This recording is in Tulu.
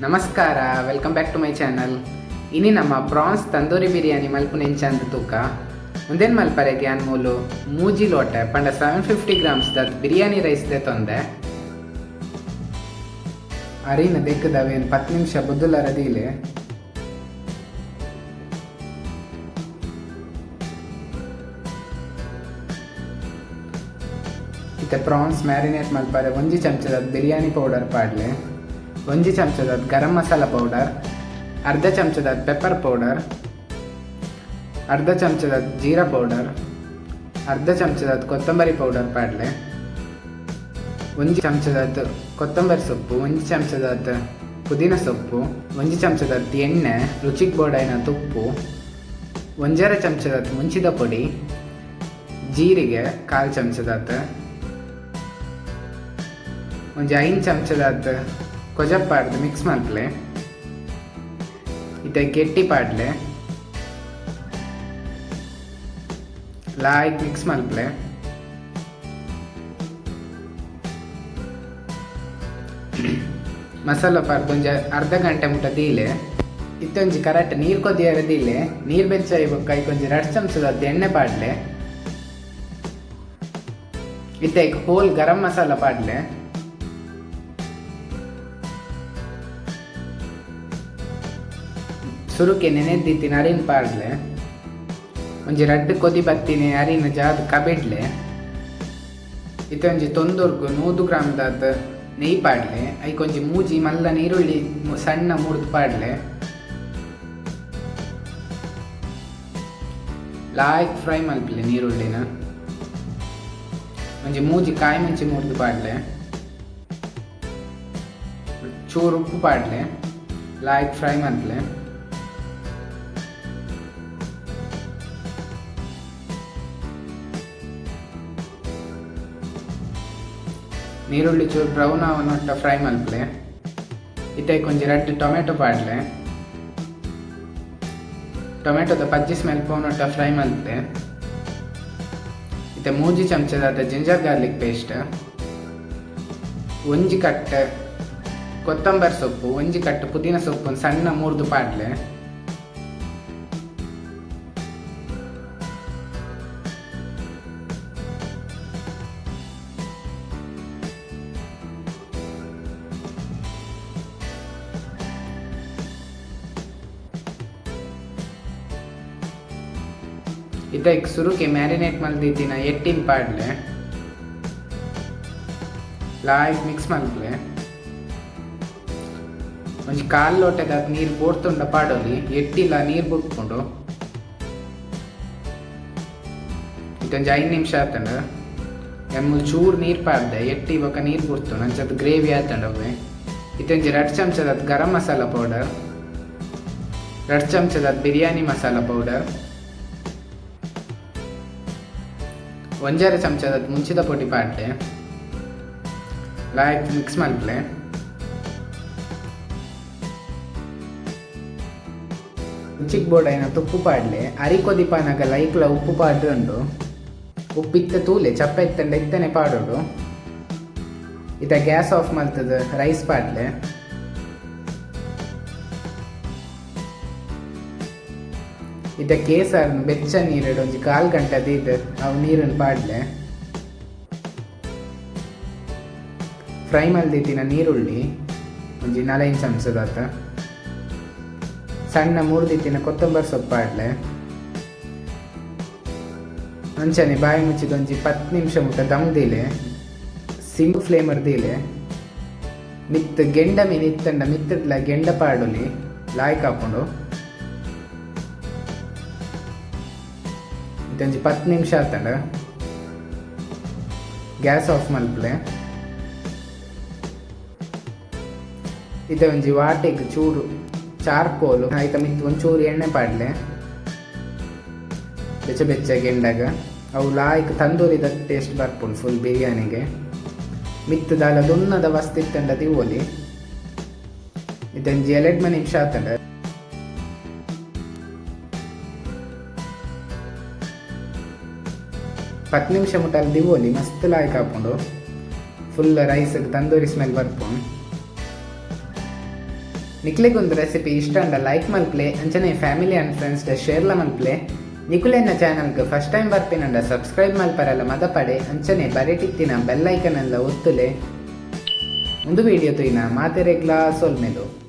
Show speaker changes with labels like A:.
A: ನಮಸ್ಕಾರ, welcome back to my channel. ಇನಿ ನಮ್ಮ ಪ್ರಾನ್ಸ್ ತಂದೂರಿ ಬಿರಿಯಾನಿ ಮಲ್ಪುನ ಎಂಚ ಅಂದ್ ತೂಕ. ಉಂದೆನ್ ಮಲ್ಪರೆಗ್ ಯಾನ್ ಮೂಲು ಮೂಜಿ ಲೋಟೆ ಪಂಡ 750 ಗ್ರಾಮ್ಸ್ ದತ್ ಬಿರಿಯಾನಿ ರೈಸ್ ದೆತೊಂದೆ. ಅರಿನ ದೆಕ್ಕದ ಅವೇನ್ 10 ನಿಮಿಷ ಬುದ್ದುಲರ ದೀಲೆ. ಇತ್ತೆ ಪ್ರಾನ್ಸ್ ಮ್ಯಾರಿನೇಟ್ ಮಲ್ಪರೆ ಒಂಜಿ ಚಮಚದ ಬಿರಿಯಾನಿ ಪೌಡರ್ ಪಾಡ್ಲೆ, ಒಂಜಿ ಚಮಚದ ಗರಂ ಮಸಾಲ ಪೌಡರ್, ಅರ್ಧ ಚಮಚದ ಪೆಪ್ಪರ್ ಪೌಡರ್, ಅರ್ಧ ಚಮಚದ ಜೀರಾ ಪೌಡರ್, ಅರ್ಧ ಚಮಚದ ಕೊತ್ತಂಬರಿ ಪೌಡರ್ ಪಾಡ್ಲೆ, ಒಂಜಿ ಚಮಚದ ಕೊತ್ತಂಬರಿ ಸೊಪ್ಪು, ಒಂಜಿ ಚಮಚದ ಪುದೀನ ಸೊಪ್ಪು, ಒಂಜಿ ಚಮಚದ ಎಣ್ಣೆ, ರುಚಿಗೆ ಬೋಡಾಯಿನ ತುಪ್ಪು, ಒಂಜರೆ ಚಮಚದ ಮುಂಚಿದ ಪೊಡಿ, ಜೀರಿಗೆ ಕಾಲು ಚಮಚದಾತ್, ಒಂಜಿ 5 ಚಮಚದಾತ್ ಕೊಜಪ್ ಪಾಡ್ದು ಮಿಕ್ಸ್ ಮಲ್ಪಲೆ. ಇತ್ತೆ ಗೆಟ್ಟಿ ಪಾಡ್ಲೆ, ಲಾಯ್ಕ್ ಮಿಕ್ಸ್ ಮಲ್ಪಲೆ. ಮಸಾಲ ಪಾಡ್ದು ಒಂಜಿ ಅರ್ಧ ಗಂಟೆ ಮುಟ್ಟ ದೀಲೆ. ಇತ್ತೊಂಜಿ ಕರೆಕ್ಟ್ ನೀರು ಕೊದಿಯರ ದೀಲೆ. ನೀರು ಬೆಚ್ಚ ಬೊಕ್ಕ ಐಕೊಂಜಿ 2 ಚಮಚದ ಎಣ್ಣೆ ಪಾಡ್ಲೆ. ಇತ್ತೆ ಹೋಲ್ ಗರಂ ಮಸಾಲ ಪಾಡ್ಲೆ. ಸುರುಕೆ ನೆನೆದ್ದಿತ್ತಿನ ಅರಿನ್ ಪಾಡ್ಲೆ. ಒಂಜಿ ರಡ್ಡ್ ಕೊದಿ ಬತ್ತಿನಿ ಅರಿನ ಜಾದ್ ಕಬಿಡ್ಲೆ. ಇತ್ತೆ ಒಂಜಿ ತೊಂದೂರ್ಗು 100 ಗ್ರಾಮ್ ದಾತ್ ನೆಯ್ ಪಾಡ್ಲೆ. ಐಕೊಂಜಿ ಮೂಜಿ ಮಲ್ಲ ನೀರುಳ್ಳಿ ಸಣ್ಣ ಮೂರ್ದು ಪಾಡ್ಲೆ. ಲಾಯ್ಕ್ ಫ್ರೈ ಮಲ್ಪಲೆ ನೀರುಳ್ಳಿನ. ಒಂಜಿ ಮೂಜಿ ಕಾಯಿ ಮುಂಚಿ ಮೂರ್ದು ಪಾಡ್ಲೆ. ಚೂರು ಉಪ್ಪು ಪಾಡ್ಲೆ. ಲಾಯ್ಕ್ ಫ್ರೈ ಮಲ್ಪಲೆ. ನೀರುಳ್ಳಿ ಚೂರು ಬ್ರೌನ್ ಆವನೊಟ್ಟ ಫ್ರೈ ಮಲ್ಪಲೆ. ಇತ್ತೆ ಒಂಜಿ ರಡ್ಡ್ ಟೊಮೆಟೊ ಪಾಡ್ಲೆ. ಟೊಮೆಟೊದ ಪಜ್ಜಿ ಸ್ಮೆಲ್ ಪೋನೊಟ್ಟ ಫ್ರೈ ಮಲ್ಪಲೆ. ಇತ್ತೆ ಮೂಜಿ ಚಮಚದಾದ ಜಿಂಜರ್ ಗಾರ್ಲಿಕ್ ಪೇಸ್ಟ್, ಒಂಜಿ ಕಟ್ಟೆ ಕೊತ್ತಂಬರಿ ಸೊಪ್ಪು, ಒಂಜಿ ಕಟ್ಟು ಪುದೀನ ಸೊಪ್ಪು ಸಣ್ಣ ಮೂರ್ದು ಪಾಡ್ಲೆ. ಇತ್ತೆ ಸುರುಕೆ ಮ್ಯಾರಿನೇಟ್ ಮಲ್ದಿತ್ತಿನ ಎಟ್ಟಿನ್ ಪಾಡ್ಲೆ. ಲಾಯ್ಕ್ ಮಿಕ್ಸ್ ಮಲ್ಪಲೆ. ಒಂಜಿ ಕಾಲು ಲೋಟೆದಾತ್ ನೀರು ಬೋರ್ತುಂಡ ಪಾಡೊಲಿ. ಎಟ್ಟಿಲ ನೀರು ಬುಟ್ಕೊಂಡು ಇತ್ತೊಂಜಿ 5 ನಿಮಿಷ ಆತಂಡ. ಎಮ್ಮು ಚೂರು ನೀರು ಪಾಡ್ದೆ. ಎಟ್ಟಿ ಬೊಕ ನೀರು ಬುಡ್ತು ಅಂಚದ ಗ್ರೇವಿ ಆತಂಡ ಅವೆ. ಇತ್ತೊಂಜಿ 2 ಚಮಚದಾತ್ ಗರಂ ಮಸಾಲ ಪೌಡರ್, 2 ಚಮಚದಾತ್ ಬಿರಿಯಾನಿ ಮಸಾಲ ಪೌಡರ್, ಒಂಜರೆ ಚಮಚದಾತ್ ಮುಂಚಿದ ಪೊಡಿ ಪಾಡ್ಲೆ. ಲಾಯ್ಕ್ ಮಿಕ್ಸ್ ಮಲ್ಪಲೆ. ರುಚಿಗ್ ಬೋಡಾಯಿನ ತುಪ್ಪು ಪಾಡ್ಲೆ. ಅರಿ ಕೊದಿಪಾನಗ ಲೈಕ್ಲ ಉಪ್ಪು ಪಾಡ್ದುಂಡು. ಉಪ್ಪು ಇತ್ತೆ ತೂಲೆ, ಚಪ್ಪೆ ಇತ್ತಂಡ ಇತ್ತನೆ ಪಾಡೋಡು. ಇತ್ತ ಗ್ಯಾಸ್ ಆಫ್ ಮಲ್ತದ ರೈಸ್ ಪಾಡ್ಲೆ. ಇತ್ತ ಕೇಸರ್ ಬೆಚ್ಚ ನೀರುಡು ಒಂಜಿ ಕಾಲು ಗಂಟೆ ದೀದ್ ಅವು ನೀರನ್ನು ಪಾಡ್ಲೆ. ಫ್ರೈ ಮಲ್ದಿತ್ತಿನ ನೀರುಳ್ಳಿ ಒಂಜಿ 4 ಚಮಚದಾತ, ಸಣ್ಣ ಮೂರ್ದಿತ್ತಿನ ಕೊತ್ತಂಬರಿ ಸೊಪ್ಪು ಪಾಡ್ಲೆ. ಅಂಚನೆ ಬಾಯಿ ಮುಚ್ಚಿದ ಒಂಜಿ 10 ನಿಮಿಷ ಮುಟ್ಟ ದಮ್ ದೀಲೆ. ಸಿಮ್ ಫ್ಲೇಮರ್ ದೀಲೆ. ಮಿತ್ತ್ ಗೆಂಡ ಮೀನ್ ಇತ್ತಂಡ ಮಿತ್ತಡ್ಲ ಗೆಂಡ ಪಾಡೊಲಿ. ಲಾಯ್ಕ್ ಆಪುಂಡು. ಇತ್ತೊಂಜಿ 10 ನಿಮಿಷ ಆತಂಡ. Gas off ಮಲ್ಪಲೆ. ಇತ್ತೆ ಒಂಜಿ ವಾಟೆಗ್ ಚೂರು ಚಾರ್ಕೋಲು ಐತ ಮಿತ್ತ್ ಒಂಚೂರು ಎಣ್ಣೆ ಪಾಡ್ಲೆ. ಬೆಚ್ಚ ಬೆಚ್ಚ ಗೆಂಡಗ ಅವು ಲಾಯ್ಕ್ ತಂದೂರಿದ ಟೇಸ್ಟ್ ಬರ್ಪುಂಡು ಫುಲ್ ಬಿರಿಯಾನಿಗೆ. ಮಿತ್ತ್ ದಾಲ ದುನ್ನದ ವಸ್ತು ಇತ್ತಂಡ ದಿವೊಲಿ. ಇತ್ತೊಂಜಿ 7 ನಿಮಿಷ ಆತಂಡ. 10 ನಿಮಿಷ ಮುಟ್ಟ ದಿವೊಲಿ. ಮಸ್ತ್ ಲಾಯ್ಕ್ ಆಪುಂಡು. ಫುಲ್ ರೈಸ್ ತಂದೂರಿ ಸ್ಮೆಲ್ ಬರ್ಪುಂಡು. ನಿಕ್ಲೆಗೊಂದು ರೆಸಿಪಿ ಇಷ್ಟ ಅಂಡ ಲೈಕ್ ಮಲ್ಪ್ಲೆ, ಅಂಚನೆ ಫ್ಯಾಮಿಲಿ ಅಂಡ್ ಫ್ರೆಂಡ್ಸ್ ಶೇರ್ಲ ಮಲ್ಪ್ಲೆ. ನಿಕುಲೆನ ಚಾನಲ್ಗೆ ಫಸ್ಟ್ ಟೈಮ್ ಬರ್ಪಿನಂಡ ಸಬ್ಸ್ಕ್ರೈಬ್ ಮಲ್ಪರೆಲ್ಲ ಮದಪಡೆ. ಅಂಚನೆ ಬರೆಟಿತ್ತಿನ ಬೆಲ್ ಐಕನ್ ಎಲ್ಲ ಒತ್ತುಲೆ. ಒಂದು ವಿಡಿಯೋ ತುಯ್ನ ಮಾತೆರೆಗ್ಲಾ ಸೊಲ್ಮೆಲು.